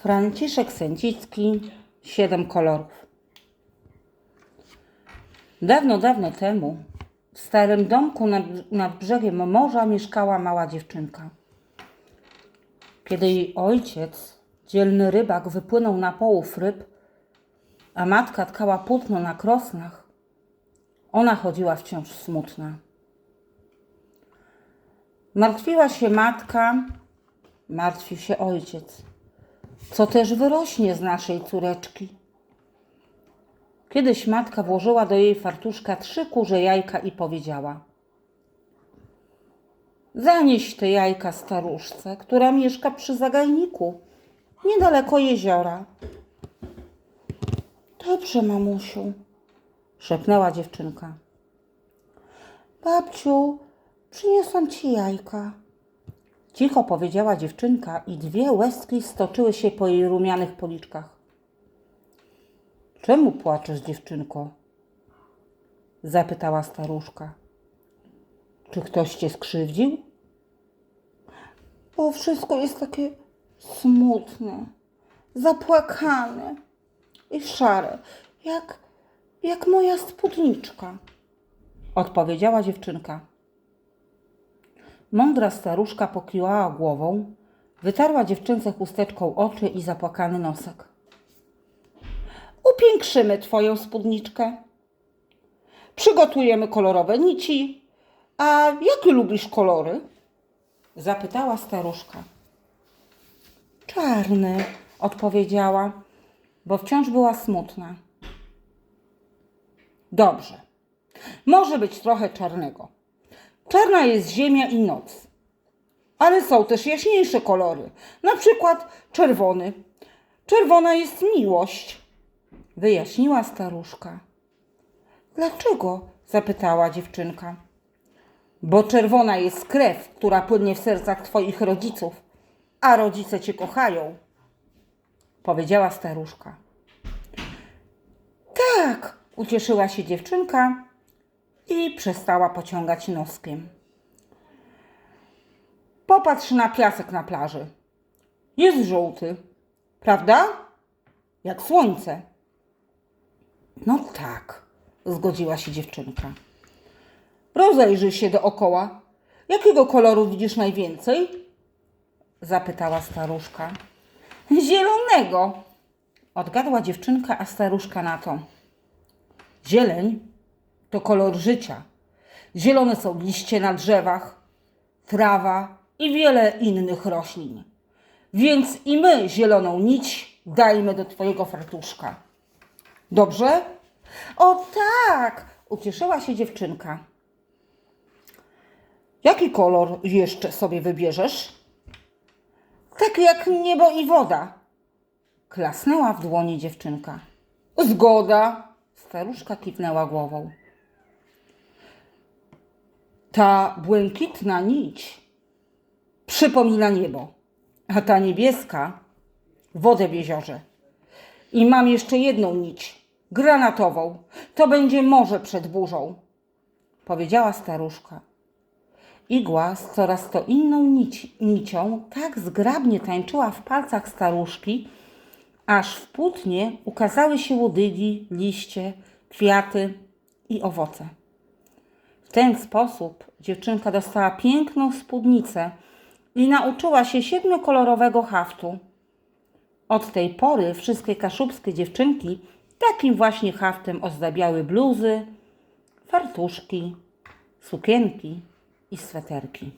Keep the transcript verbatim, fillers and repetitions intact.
Franciszek Sędzicki, Siedem kolorów. Dawno, dawno temu w starym domku nad, nad brzegiem morza mieszkała mała dziewczynka. Kiedy jej ojciec, dzielny rybak, wypłynął na połów ryb, a matka tkała płótno na krosnach, ona chodziła wciąż smutna. Martwiła się matka, martwił się ojciec. Co też wyrośnie z naszej córeczki? Kiedyś matka włożyła do jej fartuszka trzy kurze jajka i powiedziała: „Zanieś te jajka staruszce, która mieszka przy zagajniku, niedaleko jeziora”. „Dobrze, mamusiu”, szepnęła dziewczynka. „Babciu, przyniosłam ci jajka”, cicho powiedziała dziewczynka i dwie łezki stoczyły się po jej rumianych policzkach. „Czemu płaczesz, dziewczynko?” zapytała staruszka. „Czy ktoś cię skrzywdził?” „Bo wszystko jest takie smutne, zapłakane i szare, jak, jak moja spódniczka”, odpowiedziała dziewczynka. Mądra staruszka pokiwała głową, wytarła dziewczynce chusteczką oczy i zapłakany nosek. „Upiększymy twoją spódniczkę. Przygotujemy kolorowe nici. A jakie lubisz kolory?” zapytała staruszka. „Czarne”, odpowiedziała, bo wciąż była smutna. „Dobrze. Może być trochę czarnego. Czarna jest ziemia i noc. Ale są też jaśniejsze kolory. Na przykład czerwony. Czerwona jest miłość”, wyjaśniła staruszka. „Dlaczego?” zapytała dziewczynka. „Bo czerwona jest krew, która płynie w sercach twoich rodziców, a rodzice cię kochają”, powiedziała staruszka. „Tak”, ucieszyła się dziewczynka i przestała pociągać noskiem. „Popatrz na piasek na plaży. Jest żółty, prawda? Jak słońce”. „No tak”, zgodziła się dziewczynka. „Rozejrzyj się dookoła. Jakiego koloru widzisz najwięcej?” zapytała staruszka. „Zielonego”, odgadła dziewczynka, a staruszka na to: „Zieleń to kolor życia. Zielone są liście na drzewach, trawa i wiele innych roślin. Więc i my zieloną nić dajmy do twojego fartuszka. Dobrze?” „O tak”, ucieszyła się dziewczynka. „Jaki kolor jeszcze sobie wybierzesz?” „Taki jak niebo i woda”, klasnęła w dłonie dziewczynka. „Zgoda”, staruszka kiwnęła głową. „Ta błękitna nić przypomina niebo, a ta niebieska wodę w jeziorze. I mam jeszcze jedną nić, granatową. To będzie morze przed burzą”, powiedziała staruszka. Igła z coraz to inną nici-, nicią tak zgrabnie tańczyła w palcach staruszki, aż w płótnie ukazały się łodygi, liście, kwiaty i owoce. W ten sposób dziewczynka dostała piękną spódnicę i nauczyła się siedmiokolorowego haftu. Od tej pory wszystkie kaszubskie dziewczynki takim właśnie haftem ozdabiały bluzy, fartuszki, sukienki i sweterki.